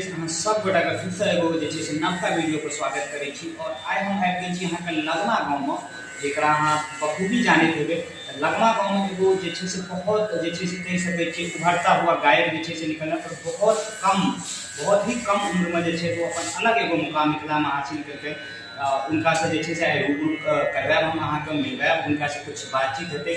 Press अहाँ सब गोटाके फिरसँ एगो जे छै से नवका वीडियो पर स्वागत करै छी। और आइ हम आबि गेल छी अहाँके लगमा गाँवमे, जेकरा अहाँ बखूबी जानैत हेबै। तऽ लगमा गाँवमे एगो जे छै से बहुत जे छै से कहि सकै छियै उभरता हुआ गायक जे छै से निकलल, और बहुत ही कम उम्रमे जे छै ओ अपन अलग एगो मुकाम मिथिलामे हासिल केलकै। हुनकासँ जे छै से आइ रूबरू करवायब, हम अहाँके मिलवायब, हुनकासँ किछु बातचीत हेतै,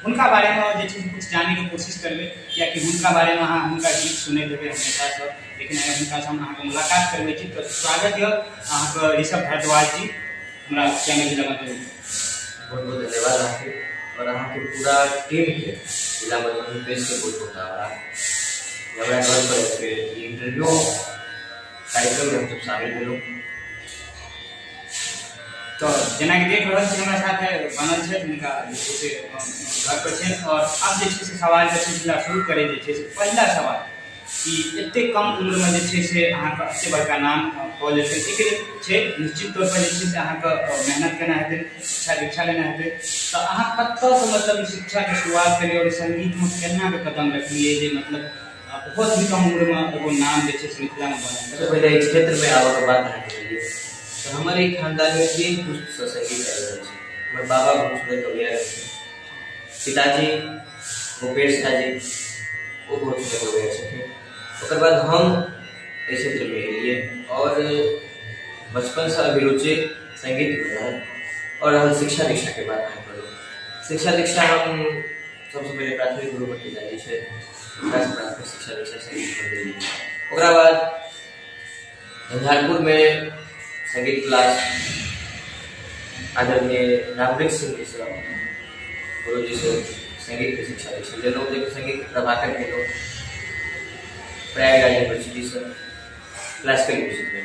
हुनका बारेमे जे छै से किछु जानैके कोशिश करबै, कियाकि हुनका बारेमे अहाँ हुनका गीत सुनैत हेबै हमेशासँ, लेकिन आइ हुनकासँ हम अहाँके मुलाकात करबै छी। तऽ स्वागत यऽ अहाँके ऋषभ भारद्वाज जी हमरा चैनल जिला मधुबनी। बहुत बहुत धन्यवाद अहाँके और अहाँके पूरा टीमके, जिला मधुबनी प्रेसके बहुत बहुत आभार। हमरा घर पर आबिके इंटरव्यू कार्यक्रममे हमसब शामिल भेलहुँ। तऽ जेनाकि देख रहल छी हमरा साथे बनल छथि, हुनका जे छै से घर पर छनि। और आब जे छै से सवालके सिलसिला शुरू करै जे छै से पहिला सवाल कि एतेक कम उम्रमे जे छै से अहाँके एतेक बड़का नाम कऽ लेलकै, एहिके लेल छै निश्चित तौर पर जे छै से अहाँके मेहनत केना हेतै, शिक्षा दीक्षा लेना हेतै। तऽ अहाँ कतऽसँ मतलब शिक्षाके शुरुआत केलियै आओर सङ्गीतमे केना कऽ कदम रखलियै जे मतलब बहुत ही कम उम्रमे एगो नाम जे छै से मिथिलामे बनल? सबसँ पहिले एहि क्षेत्रमे आबऽके बात अहाँ कहलियै तऽ हमर एहि खानदानमे 3 पुस्तसँ सङ्गीत आबि रहल छै। हमर बाबा बहुत सुन्दर गबैया रहथिन, पिताजी गोपेश झा जी ओ बहुत सुन्दर गबैया छथिन। ओकर बाद हम एहि क्षेत्रमे एलियै और बचपनसँ अभिरुचि सङ्गीतमे रहल। और रहल शिक्षा दीक्षाके बात अहाँ करू, शिक्षा दीक्षा हम सबसँ पहिले प्राथमिक गुरु हमर पिताजी छै, हुनकासँ प्राथमिक शिक्षा दीक्षा सङ्गीत लेलियै। ओकरा बाद झंझारपुरमे सङ्गीत क्लास आदरणीय रामवृक्ष सिंह जीसँ, गुरुजीसँ सङ्गीतके शिक्षा दीक्षा लेलहुँ, जेकि सङ्गीत प्रभाकर केलहुँ प्रयागराज यूनिवर्सिटीसँ क्लासिकल म्यूजिकमे।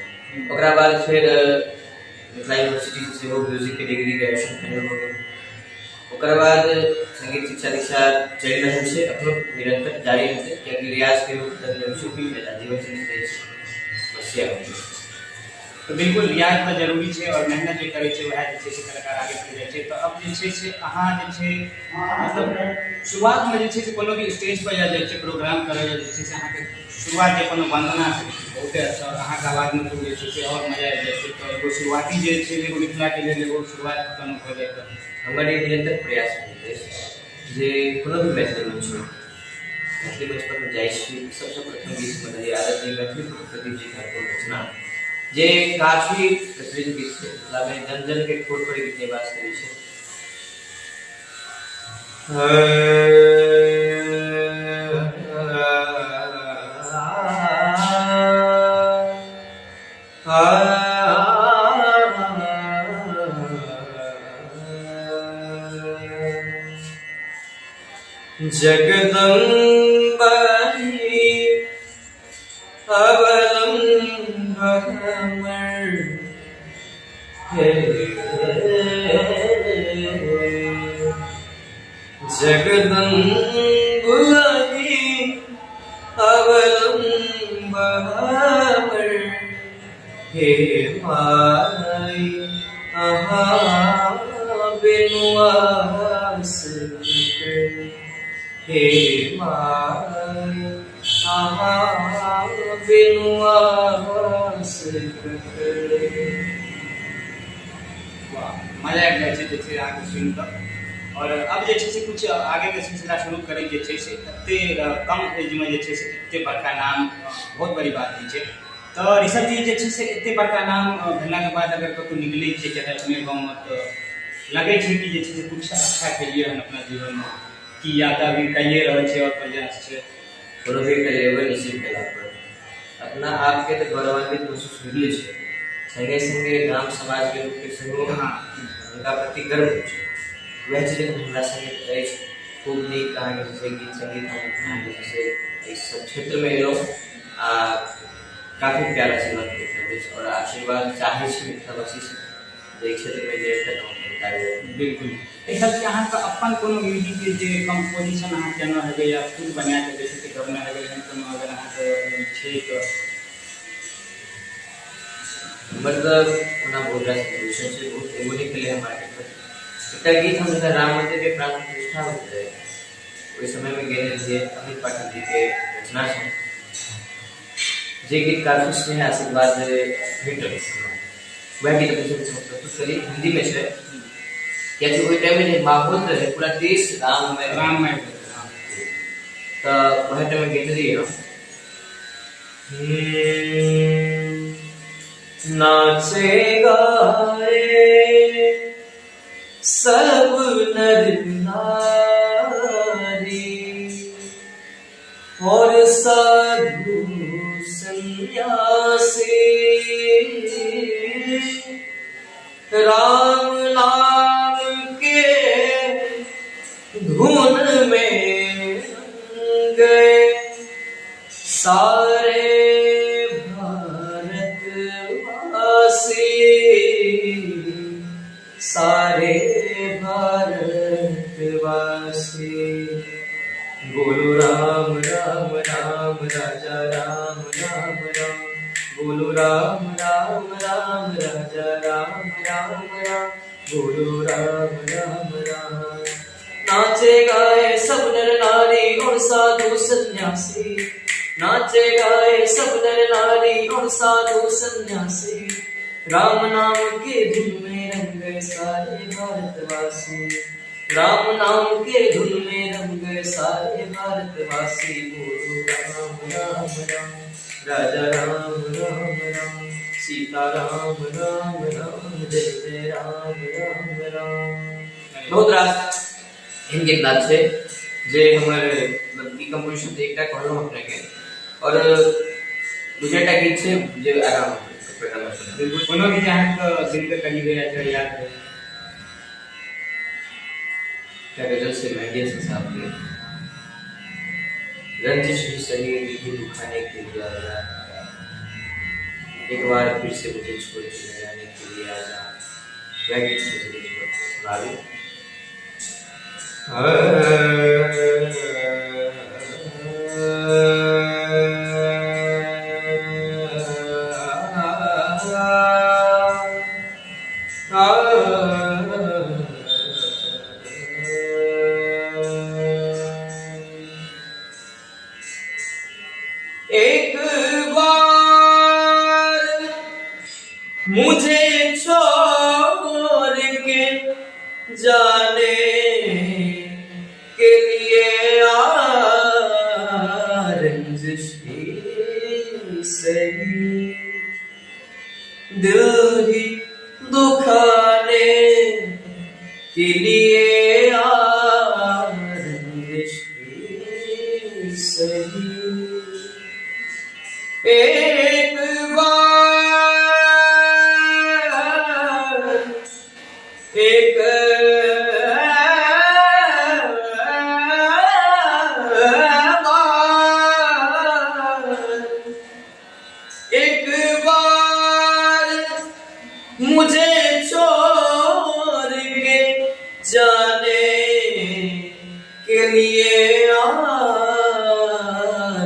ओकरा बाद फेर मिथिला यूनिवर्सिटीसँ सेहो म्यूजिकके डिग्री ग्रेजुएशन फाइनल भऽ गेल। ओकर बाद संगीत शिक्षा दीक्षा चलि रहल छै, अखनो निरंतर जारी रहतै, कियाकि रियाज कहियो खतम नहि होइ छै, जीवन चलैत रहै छै, बस इएह होइ छै। तऽ बिल्कुल रियाज तऽ जरूरी छै और मेहनत जे करै छै वएह जे छै से कलाकार आगे बढ़ि जाइ छै। तऽ अब जे छै से अहाँ जे छै मतलब शुरुआतमे जे छै से कोनो भी स्टेज पर या जाइ छै प्रोग्राम करै लए जे छै से अहाँके शुरुआत जे कोनो वन्दना से बहुते अच्छा, और अहाँके आवाजमे तऽ जे छै से आओर मजा आबि जाइ छै। तऽ एगो शुरुआती जे छै एगो मिथिलाके लेल एगो शुरुआत कोनो भऽ जाइ तऽ हमर ई निरंतर प्रयास रहैत अछि जे कोनो भी मैथिली मंच हो, मैथिली मंच पर हम जाइ छी, सबसँ प्रथम गीत हमर रहैए आदरणीय मैथिली प्रदीप जीके अनुपम रचना, जे काफी प्रचलित गीत छै, मिथिलामे जन जनके ठोर पर गीत निवास करै छै। जगदम्बाही अवलम्ब हमर हे, जगदम्बाही अवलम्ब हमर हे माई, अहाँ बिनु आस हे माई, अहाँ बिनु आस। वाह, मजा आबि जाइ छै जे छै अहाँके सुनि कऽ। आओर अब जे छै से किछु आगेके सिलसिला शुरू करै जे छै से एते कम एजमे जे छै से एते बड़का नाम बहुत बड़ी बात होइ छै। तऽ ऋषभ जी जे छै से एते बड़का नाम भेलाके बाद अगर कतहु निकलै छियै चाहे अपने गाँवमे तऽ लगै छै कि जे छै से किछु अच्छा केलियै हन अपना जीवनमे, कि या तऽ अभी कैये रहल छै आओर प्रयास छै? कोनो भी एकटा लेवल अचीव केला पर अपना आपके तऽ गौरवान्वित महसूस होइए छै, संगे संगे गाम समाजके लोकके सेहो हुनका प्रति गर्व होइ छै। वएह चीज एखन हमरा संगे अछि। खूब नीक अहाँके जे छै गीत सङ्गीत, हम अहाँके जे छै एहि सब क्षेत्रमे एलहुँ आ काफी प्यार आशीर्वाद भेट रहल अछि और आशीर्वाद चाहै छी मिथिलावासीसँ जे एहि क्षेत्रमे निरंतर हम अपन कार्य। बिल्कुल, एहि सबके अहाँके अपन कोनो म्यूजिकके जे कम्पोजिशन अहाँ केने हेबै या खुद बना कऽ जे छै से गबने हेबै, एहन कोनो अगर अहाँके छै तऽ? हमर तऽ ओना बहुत रास कम्पोजिशन छै, बहुत एगो नहि खेलै हँ मार्केटमे। एकटा गीत हम जखन राम मन्दिरके प्राण प्रतिष्ठा होइत रहै ओहि समयमे गेने रहियै, अमित पाठक जीके रचना छै। जे गीत काफी स्नेह आशीर्वाद भेटल हमरा, वएह गीत अपने सबके समक्ष प्रस्तुत करी। हिंदी में छै, कियाकि ओहि टाइम में जे माहौल रहे पूरा देश राममय राममय भेल, हाँ। तऽ वएह टाइम में गेने रहियै हम। नाचे गाए सब नर नारी और साधु सन्यासी, राम नाम के धुन में गए सारे भारतवासी, सारे भारतवासी। बोलो राम राम राम राजा राम राम राम, बोलो राम राम राम राजा राम राम राम, बोलो राम राम राम। नाचे गाए सब नर नारी और साधु सन्यासी, नाचे गाए सब नर नारी और साधु सन्यासी, राम नाम के धुन में रंग गए सारे भारतवासी, राम नाम के धुन में रंग गए सारे भारतवासी। बोलो राम राम राम राजा राम राम राम, सीता राम राम राम, जय जय राम राम राम। बहुत रास एहन गीत नाद छै जे हमर मतलब ई कंपोजिशन तऽ एकटा कहलहुँ अपनेके, और दू चारिटा गीत छै जे आगाँ प्रोग्राममे सुनायब। बिल्कुल, कोनो गीत अहाँके दिल के करीब है या याद है? एकटा गजल से मेहदी हसन साहब के, रंजिश ही सही दिल ही दुखाने के लिए आ जा, एक बार फिर से मुझे छोड़ के न जाने के लिए आ जा। वह गीत से सुनाबी। एक बार मुझे छोड़ के जाने के लिए आ, रंजिश ही सही दिल ही दुखाने के लिए आ, रंजिश ही सही। एक बार, एक बार, एक बार मुझे छोड़ के जाने के लिए आ,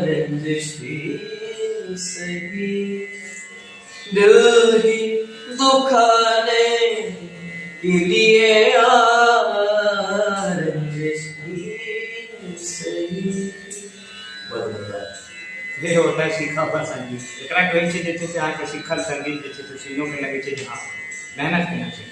रंजिश ही सही दिल ही दुखाने के लिए आ, रंजिश ही सही। बहुत धन्यवाद। जे होता है सीखा हुआ संगीत, एकरा कहै छै जे छै से अहाँके सीखल संगीत जे छै से सुनियो के लगै छै जे हँ मेहनत केने छै।